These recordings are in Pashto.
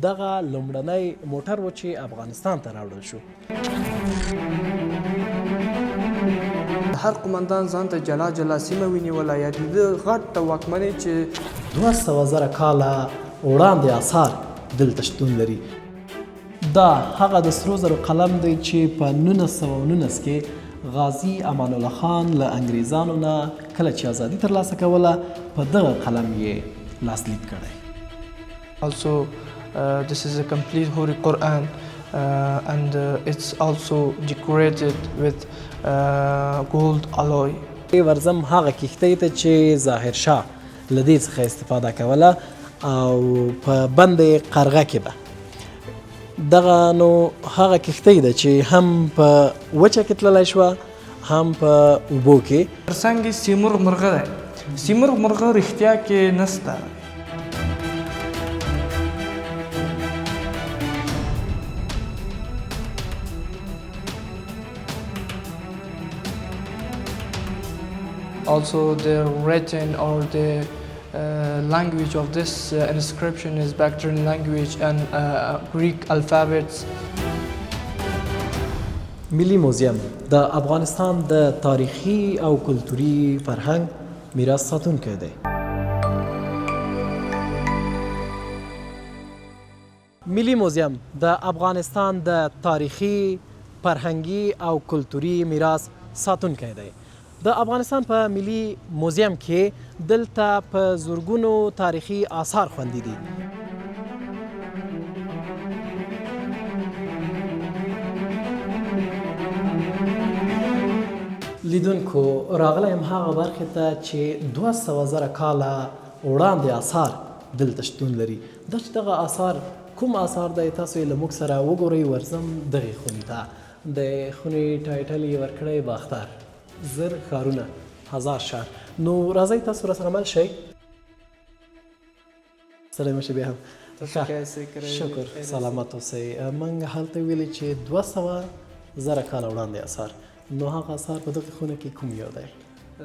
دغه لومړنی موټر و چې افغانستان ته راوړل شو. هر قومندان ځان ته جلا جلا سیمه ونیوله یا د ده غټ د واکمنۍ چې. 200 زره کاله وړاندې آثار دلته شتون لري. دا هغه د سرو زرو قلم دی چې په 1919 کې غازي امان الله خان له انګریزانو نه کله چې ازادي ترلاسه کوله په دغه قلم یې لاسلیک کړی. Also this is a complete Holy Quran and it's also decorated with gold alloy. ورځم هغه کښتۍ ته چې ظاهر شاه له دې څخه استفاده کوله او په بند قرغه کې به دغه نو هغه کښتۍ ده چې هم په وچه کې تللی شوه هم په اوبو کې. ترڅنګ یې سیمرغ مرغه دی. سیمرغ مرغه رښتیا کې نسته. Also the written or the language of this inscription is Bactrian language and Greek alphabets. ملي موزیم د افغانستان د تاریخي او کلتوري فرهنګ میراث ساتونکی دی. ملي موزیم د افغانستان د تاریخي، فرهنګي او کلتوري میراث ساتونکی دی. د افغانستان په ملي موزیم کې دلته په زرګونو تاریخي آثار خوندي دي. لیدونکو راغلی یم هغه برخې ته چې 200 زره کاله وړاندې آثار دلته شتون لري. دا چې دغه آثار کوم آثار دی تاسو یې له موږ سره وګورئ. ورځم دغې خونې ته، د خونې title یې ورکړی باختر زر ښارونه هزار شهر. نو راځئ تاسو راسره مل شئ. ستړی مه شئ بیا هم. شکر، سلامت اوسئ. موږ هلته ویلي چې 200 زره کاله وړاندې آثار، نو هغه آثار په دغې خونه کې کوم یو دی؟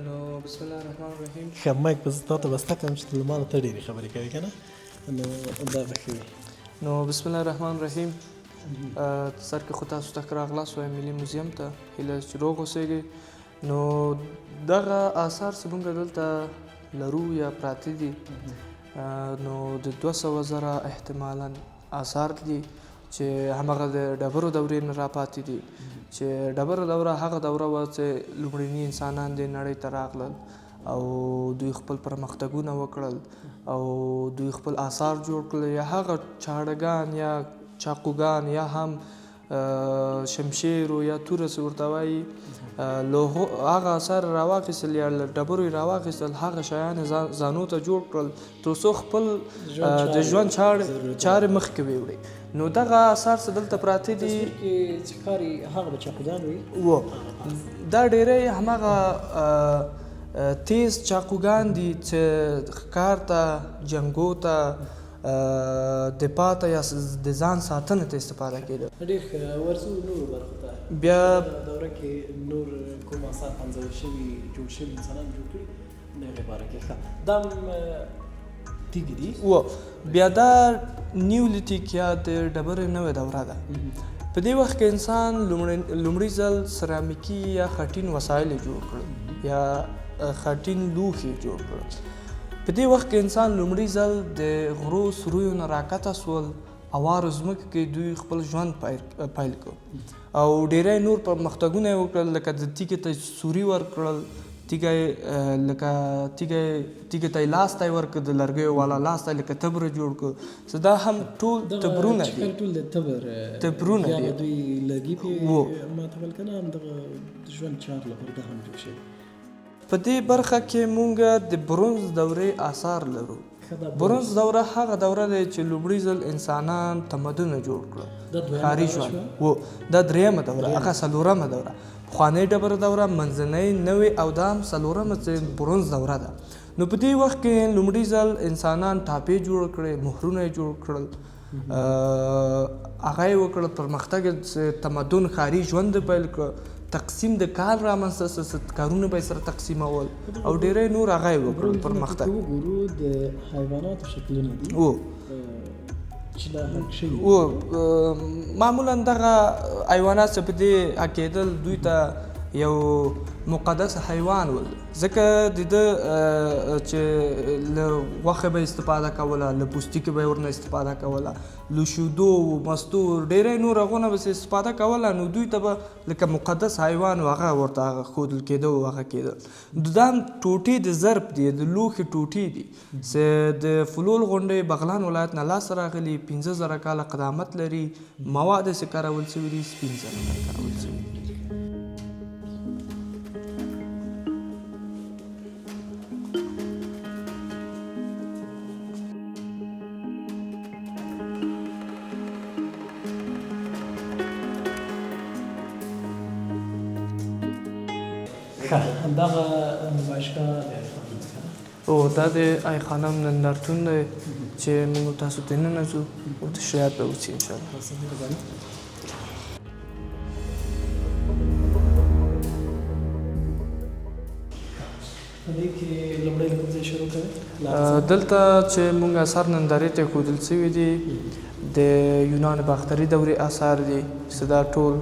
نو بسم الله الرحمن الرحیم. ښه مایک به زه تاته بسته کړم چې ته له مانه ته ډېرې خبرې کوې که نه، نو دا به ښه وي. نو بسم الله الرحمن الرحیم. سر کې خو تاسو ته ښه راغلاست وایم ملي موزیم ته، هیله چې روغ اوسېږئ. نو دغه آثار چې موږ دلته لرو یا پراته دي، نو د 200 زره احتمالاً آثار دي چې همغه د ډبرو دورې نه راپاتې دي، چې ډبرو دوره هغه دوره وه چې لومړني انسانان دې نړۍ ته راغلل او دوی خپل پرمختګونه وکړل او دوی خپل آثار جوړ کړل، یا هغه چاړهګان یا چاقوګان یا هم شمشیر یا توره چې ورته وایي، له هغه آثار راواخیستل یا له ډبرو یې راواخیستل، هغه شیان یې ځانو ته جوړ کړل تر څو خپل د ژوند چارې مخکې ویوړي. نو دغه آثار چې دلته پراته دي، تصویر کې چې ښکاري هغه به چاقوګان وي؟ و دا ډېری هماغه تیز چاقوګان دي چې ښکار ته، جنګو ته، دفاع ته یا د ځان ساتنې ته استفاده کېده. ډېر ښه، ورځو نورو برخو ته. بیا دوره کې نور کوم آثار پنځول شوي، جوړ شوي، انسانان جوړ کړي د هغې باره کې. ښه، دا هم تیږې دي. و بیا دا نیولیتیک یا د ډبرې نوې دوره ده. په دې وخت کې انسان لومړي ځل سرامیکي یا خټین وسایل یې جوړ کړل یا خټین لوښي یې جوړ کړل. په دې وخت کې انسان لومړي ځل د غرو سوریو نه راکته سول، اوارو ځمکو کې دوی خپل ژوند پیل کړ او ډیری نور پرمختګونه یې وکړل، لکه د تیږې ته سوري ورکړل، تیږه یې، لکه تیږې ته یې لاس ته یې ورکړ، د لرګیو والا لاس ته یې لکه تبر جوړ کړ. څه دا هم ټول تبرونه دي. ټول د تبر، تبرونه یا دي. به دوی لرګي پرې ماتول که نه، همدغه د ژوند چار لپاره دا هم جوړ شوی. په دې برخه کې مونږ د برونز دورې آثار لرو. برونز دوره هغه دوره ده چې لومړي ځل انسانان تمدنونه جوړ کړل، دا دویمه ښاري دوره ژوند. شوه؟ و دا درېیمه دوره، هغه څلورمه دوره، پخوانۍ ډبره دوره، منځنۍ، نوې او دا هم څلورمه چې برونز دوره ده. نو په دې وخت کې لومړي ځل انسانان ټاپې جوړ کړې، مهرونه یې جوړ کړل، هغه یې وکړل، پرمختګ تمدن ښاري ژوند یې پیل کړ، تقسیم د کار رامنځته شو، څه کارونه به یې سره تقسیمول او ډېری نور هغه یې وکړل برونز پرمختګ. که وګورو د حیواناتو شکلونه دي. چې دا حک شوي و. معمولا دغه حیوانات چې په دې حکېدل دوی ته یو مقدس حیوان ول، ځکه د ده چې له غوښې به استفاده کوله، له پوستکي به یې ورنه استفاده کوله، له شیدو و مستو ډېری نور هغو نه به استفاده کوله، نو دوی ته به لکه مقدس حیوان و هغه ورته هغه ښودل کېده او هغه کېده. دا ټوټې د ضرب دي، د لوښي ټوټې دي چې د فلول غونډۍ بغلان ولایت نه لاسته راغلي، 5000 کاله قدامت لري، مواد یې کارول سوي دي، سپین زر کارول سوي دي. دغه نمایشګاه د ای خانم ده؟ او دا د ای خانم نندارتون دی چې موږ تاسو ته ننه ځو او تشریحات به وسي انشاءالله. په دې کې لومړی له کوم ځای شروع کوئ؟ دلته چې موږ اثار نندارې ته ښودل سوي دي د یونان باختري دورې اثار دي، چې دا ټول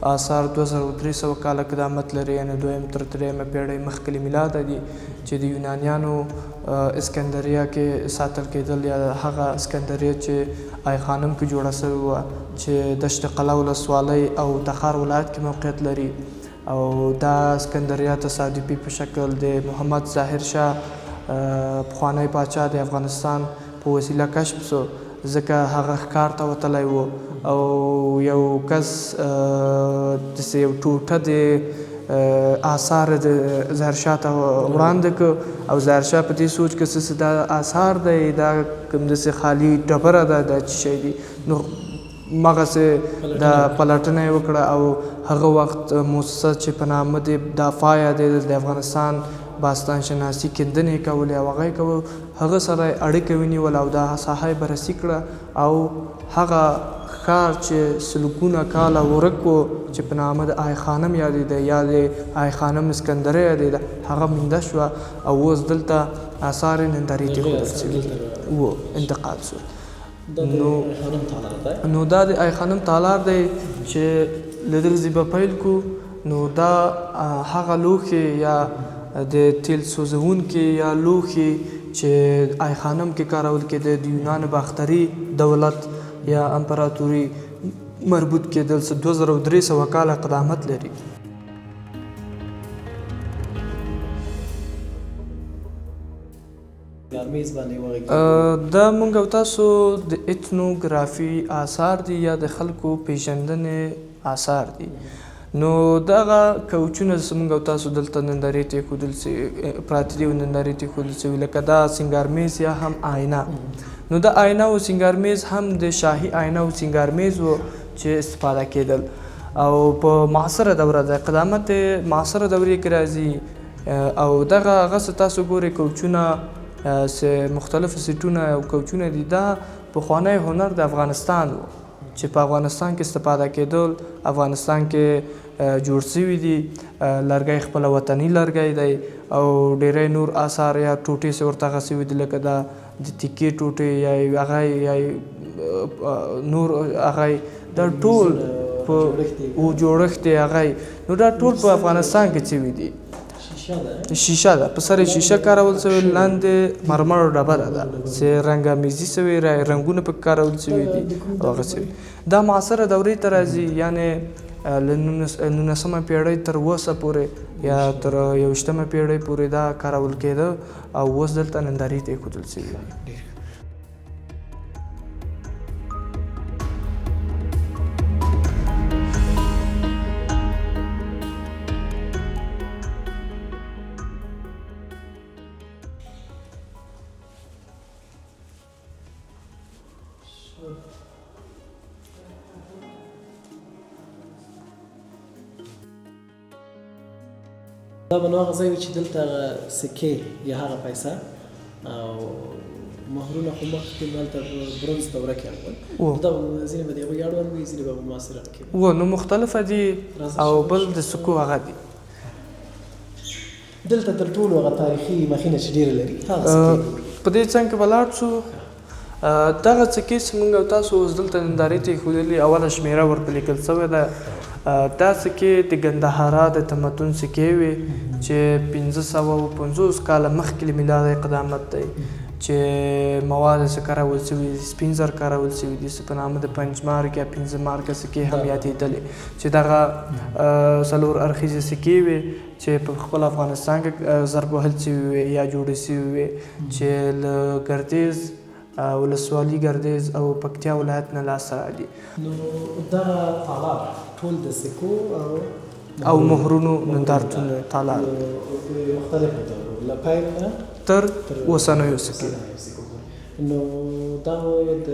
آثار 2300 کاله قدامت لري، یعنې دویم تر درېیمه پېړۍ مخکې له میلاده دي، چې د یونانیانو اسکندریه کې ساتل کېدل، یا هغه اسکندریه چې ای خانم کې جوړه سوې وه، چې دشت قلعه ولسوالۍ او تخار ولایت کې موقعیت لري. او دا اسکندریه تصادفي په شکل د محمد ظاهر شاه پخوانی پاچا د افغانستان په وسیله کشف سو، ځکه هغه ښکار ته وتلی و او یو کس داسې یو ټوټه د آثار د ظاهر شاه ته وړاندې کړ، او ظاهر شاه په دې سوچ کې څه دا آثار دی، دا کوم داسې خالي ډبره ده، دا څه شی دي، نو مغسې د پلټنه یې وکړه. او هغه وخت موسسه چې په نامه د دافع یادېدل، د افغانستان باستان شناسي کیندنې یې کولې او هغه یې کول، هغه سره یې اړیکه ونیوله او دا ساحه یې بررسي کړه. او هغه ښار چې سلګونه کاله ورک و، چې په نامه د آی خانم یادېده یا د آی خانم اسکندریه یادېده، هغه مونده شوه او اوس دلته آثار یې نندارې ته ایښودل سوي دي و انتقال سول. نو دا د آی خانم تالار دی چې له دغه ځای به پیل کړو. نو دا هغه لوښې یا د تیل سوځونکي یا لوښې چې آی خانم کې کارول کېده، د یونان باختري دولت یا امپراتوري مربوط کېدل، څه 2300 کاله قدامت لري. دا موږ او تاسو د اتنوګرافي آثار دي یا د خلکو پیژندنې آثار دي. نو دغه کوچونه چې موږ او تاسو دلته نندارې ته ایښودل پراته دي او نندارې ته ایښودل سوي، لکه دا سینګار میز یا هم آینه. نو دا آینه او سینګار میز هم د شاهي آینه او سینګار میز و چې استفاده کېدل، او په معاصره دوره د قدامت معاصره دورې کې راځي. او دغه هغه څه تاسو ګورئ کوچونه، چې مختلف سیټونه او کوچونه دي، دا پخوانی هنر د افغانستان و چې په افغانستان کې استفاده کېدل، افغانستان کې جوړ سوي دي. لرګی خپله وطني لرګی دی او ډېری نور آثار یا ټوټې چې ورته هغه سوي دي، لکه دا د تیکې ټوټې یا هغه یا نور هغه، دا ټول په جوړښت دی هغه، نو دا ټول په افغانستان کې سوي دي. شیشه ده، په سر یې شیشه کارول سوې، لاندې مرمرو ډبره ده چې رنګ آمیزي سوې، رنګونه پکې کارول سوي دي او هغه سوي. دا معاصره دورې ته راځي، یعنې له نولسمه پېړۍ تر اوسه پورې یا تر یوویشتمه پېړۍ پورې دا کارول کېده او اوس دلته نندارې ته ایښودل سوي دي. دا به نو هغه ځای وي چې دلته سکې یا هغه پیسه او مهرونه خو مخکې دلته برونز دوره کې راغلل، دا ځینې به د هغوی اړوند وي، ځینې به معاصره کې و، نو مختلفه دي او بل د سکو هغه دي. دلته تر ټولو هغه تاریخي مخینه چې ډېره لري هغه سکې. په دې څنګ کې به لاړ شو. دغه سکې چې موږ او تاسو اوس دلته نندارې ته ایښودلي، اوله شمېره ورته لیکل سوې ده. دا سکې د ګندهارا د تمدن سکې وې چې 550 کاله مخکې له میلاده قدامت دی، چې مواد یې څه کارول سوي دي، سپین زر کارول سوي دي، څه په نامه د پنجمارګ یا پنځه مارګه سکې هم یادېدلې، چې دغه څلور اړخیزې سکې وې چې په خپل افغانستان کې ضرب وهل سوي وې یا جوړې سوي وې، چې له ګردیز ولسوالي ګردیز او پکتیا ولایت نه لاسته راغلي. نو دغه تالار ټول د سکو او مهرونو نندارتون تالار مختلفو دورو له پیل نه تر اوسنیو سکې. نو دا د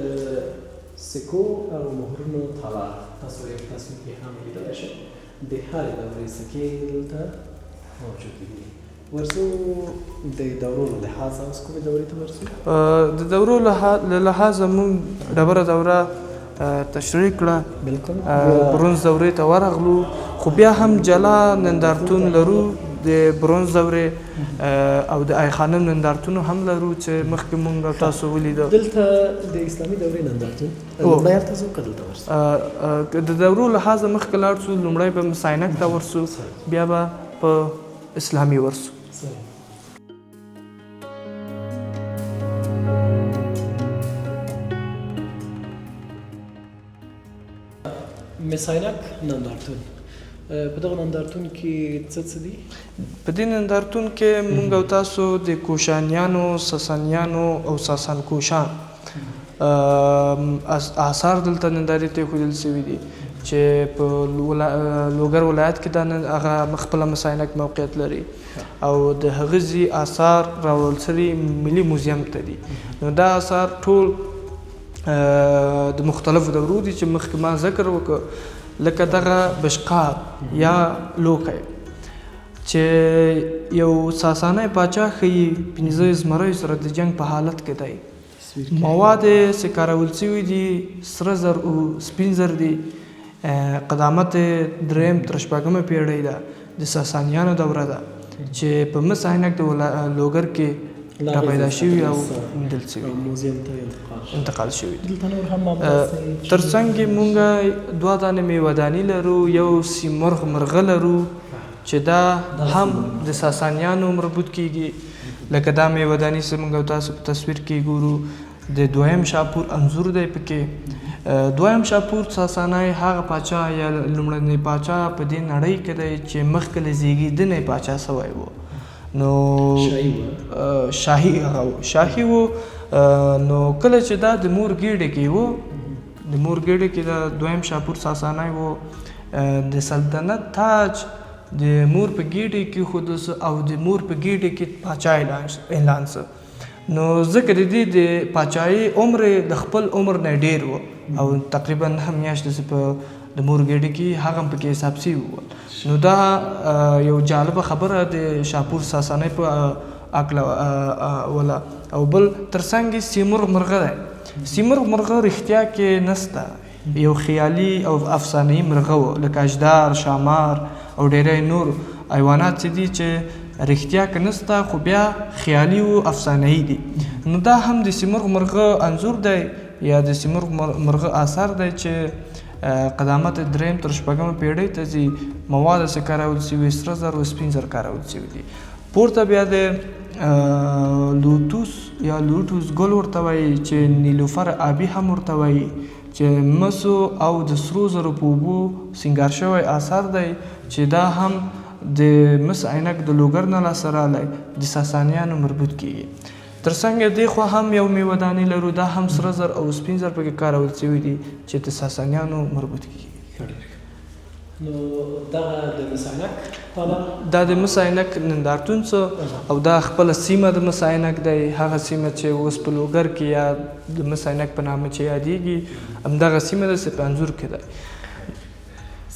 سکو او مهرونو تالار تاسو یې په تصویر کې هم لیدلی شئ، د هرې دورې سکې دلته موجودې دي. ورځو د دورو له لحاظه اوس کومې دورې ته ورځو؟ د دورو له لحاظه موږ ډبره دوره تشریح کړه، بالکل برونز دورې ته ورغلو، خو بیا هم جلا نندارتون لرو د برونز دورې او د آی خانم نندارتون هم لرو چې مخکې مونږ تاسو ولیده. دلته د اسلامي دورې نندارتون لومړی هلته ځو که دلته ورسو؟ د دورو لحاظه مخکې لاړ شو، لومړی به مس عینک ته ورسو، بیا به په اسلامي ورسو. مس عینک نندارتون، په دغه نندارتون کې څه څه دي؟ په دې نندارتون کې مونږ او تاسو د کوشانیانو، ساسانیانو او ساسان کوشان آثار دلته نندارې ته ایښودل سوي دي، چې په لوګر ولایت کې دا هغه خپله مس عینک موقعیت لري او د هغه ځای آثار راوړل سوي ملي موزیم ته دي. نو دا آثار ټول د مختلفو دورو دي چې مخکې ما ذکر وکړ، لکه دغه بشقاب یا لوکی چې یو ساسانی پاچا ښیي 5 زمریو سره د جنګ په حالت کې دی، مواد یې څه کارول سوي دي سره زر او سپین زر دي، قدامت یې دریم تر شپږمه پیړۍ ده، د ساسانیانو دوره ده چې په مس عینک د لوګر کې را پیدا شوي او موندل شوي، موزیم ته انتقال شوي دي. دلته نور هم معاملات تر څنګ یې مونږ دوه دانې میوهداني لرو، یو سیمرغ مرغه لرو چې دا هم د ساسانیانو مربوط کیږي، لکه دا میوهداني چې مونږ تاسو په تصویر کې ګورو د دویم شاپور انځور دی پکې. دویم شاپور ساسانی هغه پاچا یا لومړنی پاچا په دې نړۍ کې دی چې مخکې له زیږېدنې پاچا سوی و، نو شاهي هغه و، شاهي و. نو کله چې دا د مور ګېډې کې و، د مور ګېډې کې دا دویم شاپور ساسانی و، د سلطنت تاج د مور په ګېډې کې ایښودل سو او د مور په ګېډې کې پاچا اعلان سو. نو ځکه د دې د پاچاهۍ عمر یې د خپل عمر نه ډېر و او تقریبا 9 میاشتې چې په د مور ګېډې کې هغه هم پکې حساب سوي وو. نو دا یو جالبه خبره د شاپور ساسانۍ په هکله وله. او بل تر څنګ یې سیمرغ مرغه دی. سیمرغ مرغه رښتیا کې نسته، یو خیالي او افسانهيي مرغه و، لکه اژدار، شامار او ډېری نور حیوانات چې دي چې رښتیا کې نسته خو بیا خیالي و افسانهيي دي. نو دا هم د سیمرغ مرغه انځور دی یا د سیمرغ مرغه آثار دی چې قدامت دریم تر شپږمه پیړۍ ته ځي، مواد څه کارول سوي، سره زر او سپین زر کارول سوي دي. پورته بیا د لوتوس یا لوټوس ګل ورته وایي چې نیلوفر آبي هم ورته وایي، چې مسو او د سرو زرو په اوبو سینګار شوی آثار دی چې دا هم د مس عینک د لوګر نه لاسته راغلی، د ساسانیانو مربوط کیږي. تر څنګ یې دې خوا هم یو میوهداني لرو، دا هم سره زر او سپین زر پکې کارول سوي دي چې د ساسانیانو مربوط کیږي. نو دغه د مس عینک تالار، دا د مس عینک نندارتون څه او دا خپله سیمه د مس عینک دی، هغه سیمه چې اوس په لوګر کې یا د مس عینک په نامه چې یادېږي همدغه سیمه ده چې په انځور کې دی.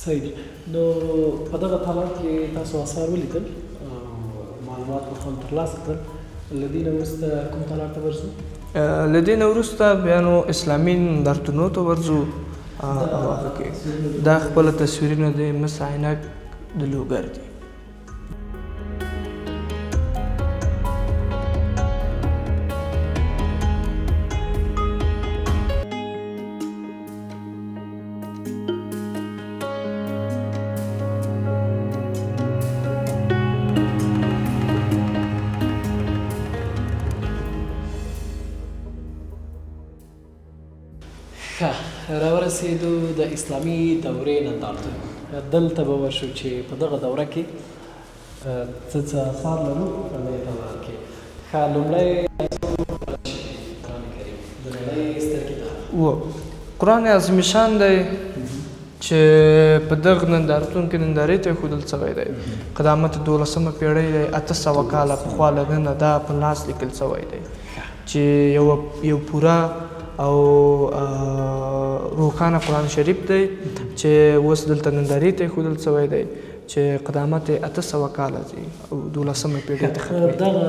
صحیح دی. نو په دغه تالار کې تاسو آثار ولیدل، معلومات مو هم ترلاسه کړل، له دې نه وروسته کوم تالار ته ورځو؟ له دې نه وروسته بیا نو اسلامي نندارتونو ته ورځو. او هغه کې دا خپله تصویرونه د مس عینک د لوګر دي. ښه راورسېدو د اسلامي دورې نندارتون. دلته به ورشو چې په دغه دوره کې څه څه اثار لرو په دې تالار کې. ښه لومړی قرآن شریف، قرآن کریم د نړۍ ستر کتاب. و قرآن عظیم شان دی چې په دغه نندارتون کې نندارې ته ایښودل شوی دی. قدامت دولسمه پیړۍ دی، 800 کاله پخوا له ننه دا په لاس لیکل شوی دی چې یو پوره او روښانه قرآن شریف دی چې اوس دلته نندارې ته ایښودل شوی دی چې قدامت یې 800 کاله دی او دولسمه پیړۍ ته ختمېږي. دغه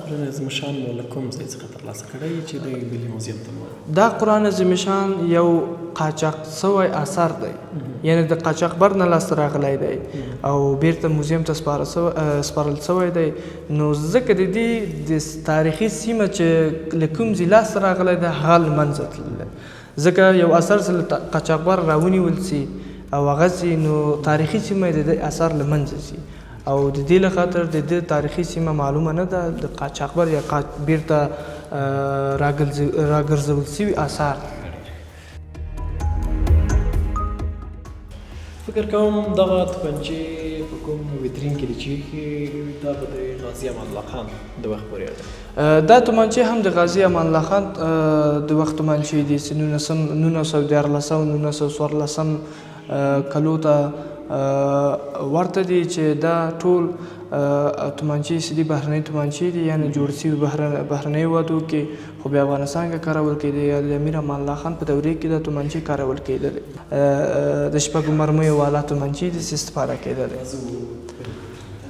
قرآن عظیم شان مو له کوم ځای څخه ترلاسه کړی چې د ملي موزیم ته مو؟ دا قرآن عظیم شان یو قاچاق سوی اثر دی، یعنی د قاچاقبر نه لاسته راغلی دی او بیرته موزیم ته سپارل سوی دی. نو ځکه د دې د تاریخي سیمه چې له کوم ځای لاسته راغلی دی هغه له منځه تللی، ځکه یو اثر چې له قاچاقبر راونیول سي او هغه سي نو تاریخي سیمه د دې اثر له منځه ځي او د دې له خاطر د دې تاریخي سیمه معلومه نه ده، د قاچاقبر یا بیرته راګرځول سوي اثار. فکر کوم دغه توپنچې په کوم ویترین کې دي چې دا به د غازي امان الله خان د وخت پورې اړه لري. دا تومانچې هم د غازي امان الله خان د وخت تومانچې دي چې 1913 او 1914 کلو ته ورته دي چې دا ټول تومانچې چې دي بهرنۍ تومانچې دي، یعنې جوړ سوي بهرنیو وادو کې، خو بیا افغانستان کې کارول کېدې. یا د امیر امان الله خان په دورې کې دا تومانچې کارول کېدلې. د شپږو مرمیو والا تومانچې دي چې استفاده کېدلې.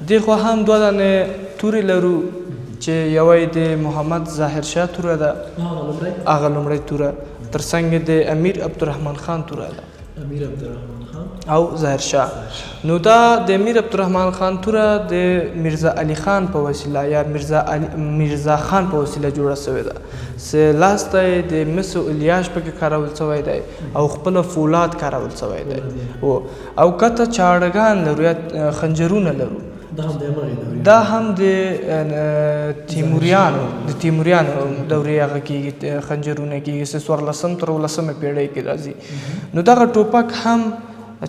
دې خوا هم دوه دانې تورې لرو چې یوه یې د محمد ظاهر شاه توره ده، هغه لومړی توره، تر څنګ یې د امیر عبدالرحمن خان توره ده. امیر عبدالرحمن خان او ظاهر شاه. نو دا د امیر عبدالرحمن خان توره د میرزا علي خان په وسیله یا میرزا خان په وسیله جوړه سوې ده چې لاسته یې د مسو الیاش پکې کارول سوی دی او خپله فولاد کارول سوی دی. او کته چاړګان لرو یا خنجرونه لرو. دا هم د همغې دورې، دا هم د تیموریانو د تیموریانو دورې هغه کېږي، خنجرونه کېږي چې څوارلسم تر اولسمې پېړۍ کې راځي. نو دغه ټوپک هم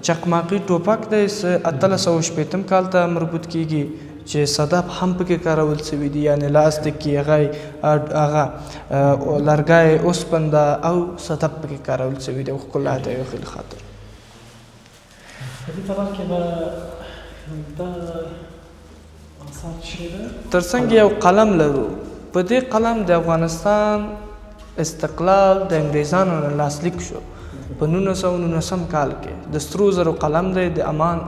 چقماقي ټوپک دی چې 1860 کال ته مربوط کېږي چې صدف هم پکې کارول سوي دي، یعنې لاس د کې هغه لرګی اوسپنده او صدف پکې کارول سوي دي او ښکلا ته یې خپل خاطر. په دې تالار کې به دا آثار څه ده؟ تر څنګ یو قلم لرو. په دې قلم د افغانستان استقلال د انګریزانو نه لاسلیک شو په 1919 کال کې. د سرو زرو قلم دی، د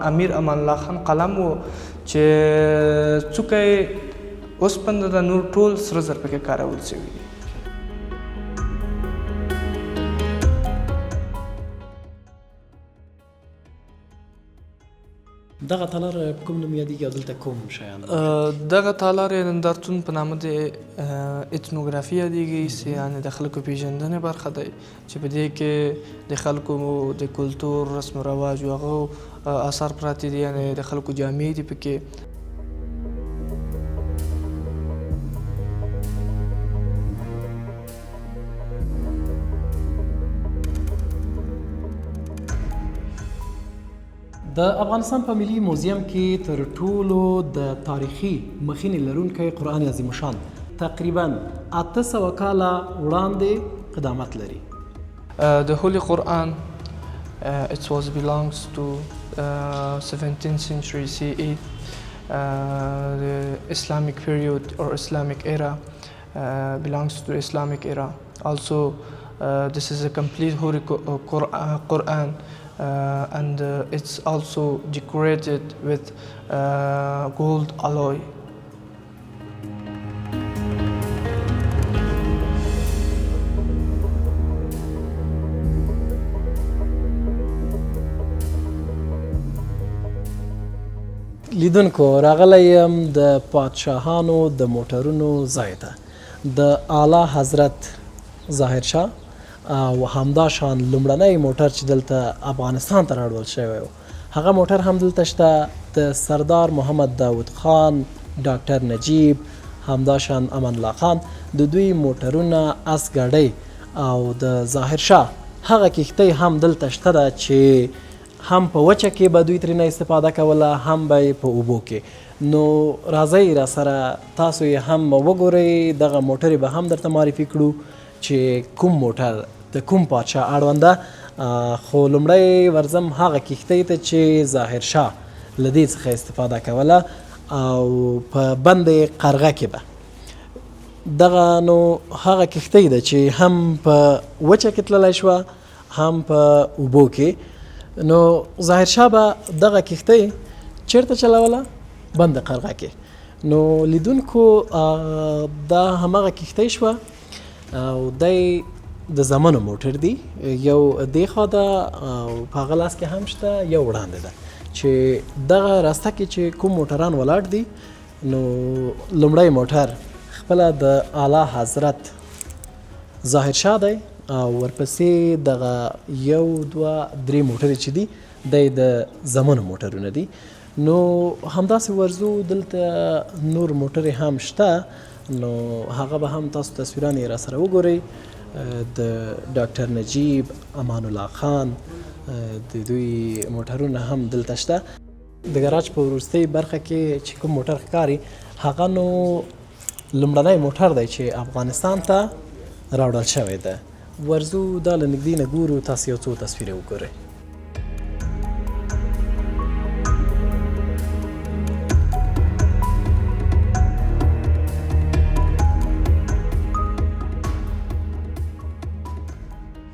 امیر امان الله خان قلم و چې څوکه یې اوسپنده ده، نور ټول سره زر پکې کارول سوي دي. دغه تالار په کوم نوم یادېږي او دلته کوم شیان؟ دغه تالار یا نندارتون په نامه د اتنوګرافي یادېږي چې یعنې د خلکو پېژندنې برخه دی چې په دې کې د خلکو د کلتور، رسم و رواج او هغو آثار پراته دي، یعنې د خلکو جامې دي پکې. د افغانستان په ملي موزیم کې تر ټولو د تاریخي مخینې لرونکی قرآن عظیم الشان تقریبا 800 کاله وړاندې قدامت لري. The Holy Quran it was belongs to 17th century CE, the Islamic period or Islamic era belongs to the Islamic era. Also, this is a complete Holy Quran. And it's also decorated with gold alloy. لیدونکو راغلی یم د پادشاهانو د موټرونو ځای ته، د اعلی حضرت ظاهر شاه او همداشان لومړنی موټر چې دلته افغانستان ته راوړل شوی و هغه موټر هم دلته شته، د سردار محمد داود خان، ډاکټر نجیب، همداشان امان الله خان د دوی موټرونه، اس ګاډۍ او د ظاهر شاه هغه کښتۍ هم دلته شته ده چې هم په وچه کې به دوی ترېنه استفاده کوله، هم به یې په اوبو کې. نو راځئ راسره تاسو یې هم وګورئ، دغه موټرې به هم درته معرفي کړو چې کوم موټر د کوم پادشاه اړوند ده. خو لومړی ورځم هغه کښتۍ ته چې ظاهر شاه له دې څخه استفاده کوله او په بند قرغه کې به دغه نو هغه کښتۍ ده چې هم په وچه کې تللی شوه هم په اوبو کې. نو ظاهر شاه به دغه کښتۍ چیرته چلوله؟ بند قرغه کې. نو لیدونکو دا هماغه کښتۍ شوه او دی د زمنو موټر دی، یو دې خوا ده او په هغه لاس کې هم شته، یو وړاندې ده چې دغه راسته کې چې کوم موټران ولاړ دي، نو لومړی موټر خپله د اعلی حضرت ظاهر شاه دی او ورپسې دغه یو دوه درې موټرې چې دي دی د زمنو موټرونه دي. نو همداسې ورځو، دلته نور موټرې هم شته، نو هغه به هم تاسو تصویران یې راسره وګورئ. د ډاکټر نجیب، امان الله خان د دوی موټرونه هم دلته شته. د ګراج په وروستۍ برخه کې چې کوم موټر ښکاري هغه نو لومړنی موټر دی چې افغانستان ته راوړل شوی دی. ورځو دا له نږدې نه ګورو، تاسو یو څو تصویرې وګورئ.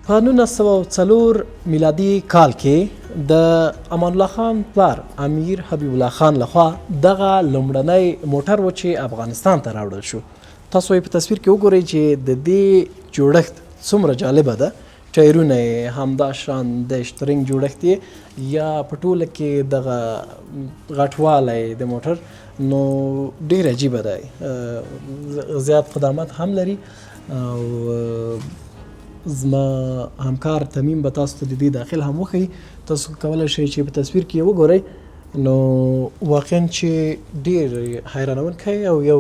په 1904 میلادي کال کې د امان الله خان پلار امیر حبیب الله خان لخوا دغه لومړنی موټر و چې افغانستان ته راوړل شو. تاسو یې په تصویر کې وګورئ چې د دې جوړښت څومره جالبه ده، ټایرونه یې همدا شان د شترنګ جوړښت یې یا په ټوله کې دغه غټوالی د موټر نو ډیر عجیبه دی، زیات قدامت هم لري. او زما همکار تمیم به تاسو ته د دې داخل هم وښیي، تاسو کولی شئ چې په تصویر کې یې وګورئ. نو واقعا چې ډیر حیرانوونکی او یو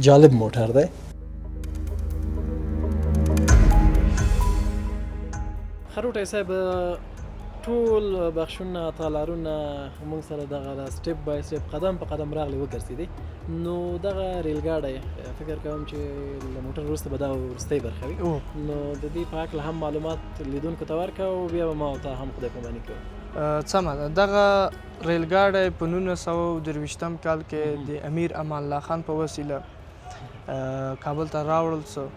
جالب موټر دی. خروټی صاحب، ټول بخشونه تالارونه موږ سره دغه step by step قدم په قدم راغلي وګرځېدې. نو دغه ریلګاډی فکر کوم چې له موټر وروسته به دا وروستۍ برخه وي، نو د دې په هکله هم معلومات لیدونکو ته ورکړه او بیا به ما او تا هم خدای پاماني کوو. سمه ده، دغه ریلګاډی په 1923 کال کې د امیر امان الله خان په وسیله کابل ته راوړل سو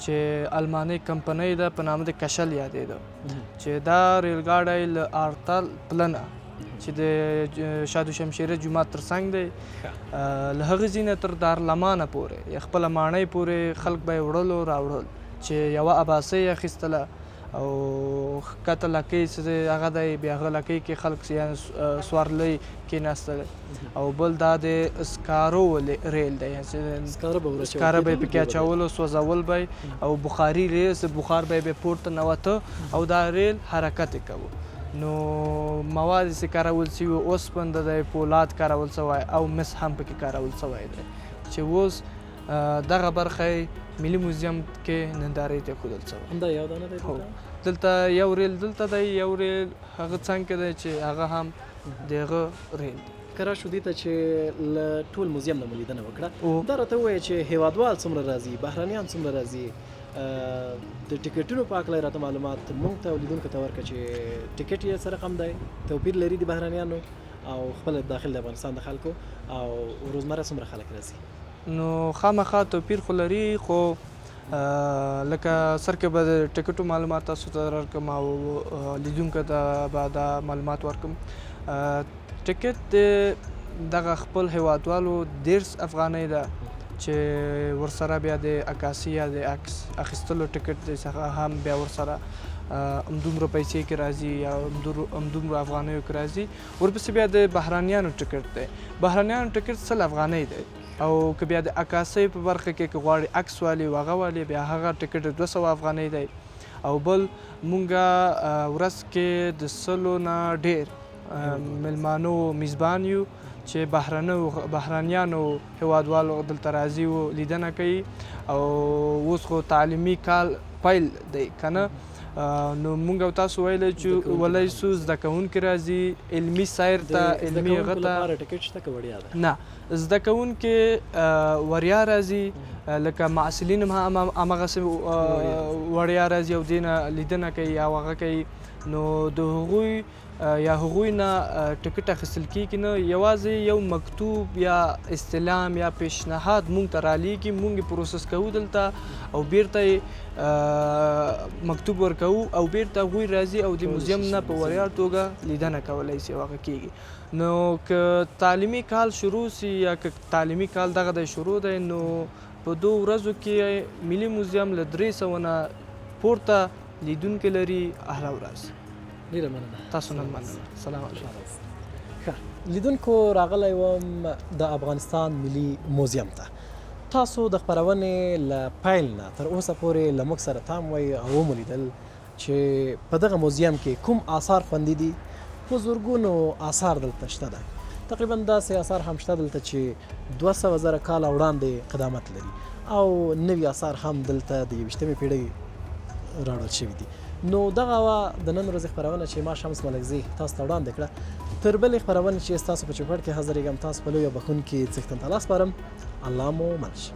چې المانۍ کمپنۍ ده په نامه د کشل یادېده، چې دا ریلګاډی له ارتل پلنه چې د شادو شمشیره جومات تر څنګ دی، له هغه ځای نه تر دارلمانه پورې یا خپله ماڼۍ پورې خلک به یې وړلو راوړل، چې یوه اباسۍ یې اخیستله او ښکته لکۍ چې هغه دی، بیا هغه لکۍ کې خلک سوارلۍ کېناستل. او بل دا د سکارو ریل دی، سکاره به یې پکې اچولو، سوځول به یې، او بخاري ریل چې بخار به یې بیا پورته نوته او دا ریل حرکت یې کوو. نو مواد چې کارول سوي وو اوسپنده دی، پولاد کارول سوی او مس هم پکې کارول سوی دی، چې اوس دغه برخه ملي موزیم کې نندارې ته ایښودل سوی. همدا یو دانه دی؟ هو، دلته یو ریل دلته دی، یو ریل هغه څنګ کې دی چې هغه هم د هغه ریل دی. که راشو دې ته چې له ټول موزیم نه مو لیدنه وکړه، دا راته ووایه چې هیوادوال څومره راځي، بهرنیان څومره راځي، د ټیکټونو په هکله راته معلومات مونږ ته او لیدونکو ته ورکړه چې ټیکټ یې څه رقم دی، توپیر لري د بهرنیانو او خپل داخل د افغانستان د خلکو، او روزمره څومره خلک راځي؟ نو خامخا توپیر خو لري، خو لکه سر کې به د ټیکټو معلومات تاسو ته درکړم او لیدونکو ته به دا معلومات ورکړم. ټیکټ د دغه خپل هیوادوالو 30 افغانۍ ده چې ورسره بیا د عکاسي یا د عکس اخیستلو ټیکټ دی څخه هم بیا ورسره همدومره پیسې کې راځي یا همدومره افغانیو کې راځي. ورپسې بیا د بهرنیانو ټیکټ دی، بهرنیانو ټیکټ 100 افغانۍ دی، او که بیا د عکاسۍ په برخه کې که غواړي عکس والي او هغه والي بیا هغه ټیکټ 200 افغانۍ دی. او بل مونږه ورځ کې د 100 نه ډېر میلمانو میزبان یو چې بهرنیانو هیوادوالو دلته راځي او لیدنه کوي. او اوس خو تعلیمي کال پیل دی که نه، نو مونږ او تاسو ویلی چې ولای سو زده کوونکي راځي علمي سیر ته، علمي هغه ته. ټیکټ شته که وړیا ده؟ نه، زده کوونکي وریا راځي، لکه محصلین هم هماغسې وړیا راځي او دې نه لیدنه کوي او هغه کوي. نو د هغوی یا هغوی نه ټکټ اخیستل کیږي نه، یوازې یو مکتوب یا استعلام یا پیشنهاد مونږ ته رالیږي، مونږ یې پروسس کوو دلته او بیرته یې مکتوب ورکوو او بیرته هغوی راځي او د موزیم نه په وړیا توګه لیدنه کولی سي او هغه کیږي. نو که تعلیمي کال شروع سي یا که تعلیمي کال دغه دی شروع دی، نو په دوو ورځو کې ملي موزیم له 300 نه پورته لیدونکي لري هره ورځ. ډیره مننه. تاسو نه مننه. سلام علیکم. ښه لیدونکو، راغلی وم د افغانستان ملي موزیم ته. تاسو د خپرونې له پیل نه تر اوسه پورې له موږ سره تم وئ او ومو لیدل چې په دغه موزیم کې کوم آثار خوندي دي. په زرګونو آثار دلته شته ده. تقریبا داسې آثار هم شته دلته چې 200 زره کاله وړاندې قدامت لري او نوي آثار هم دلته د 21مې پیړۍ راوړل شوي دي. نو دغه وه د نن ورځې خپرونه چې ما شمس ملکزي تاسو ته وړاندې کړه. تر بلې خپرونې چې ستاسو په چوپړ کې حاضرېږم، تاسو په لوی او بښونکي څښتن تعالی سپارم. الله مو مل شه.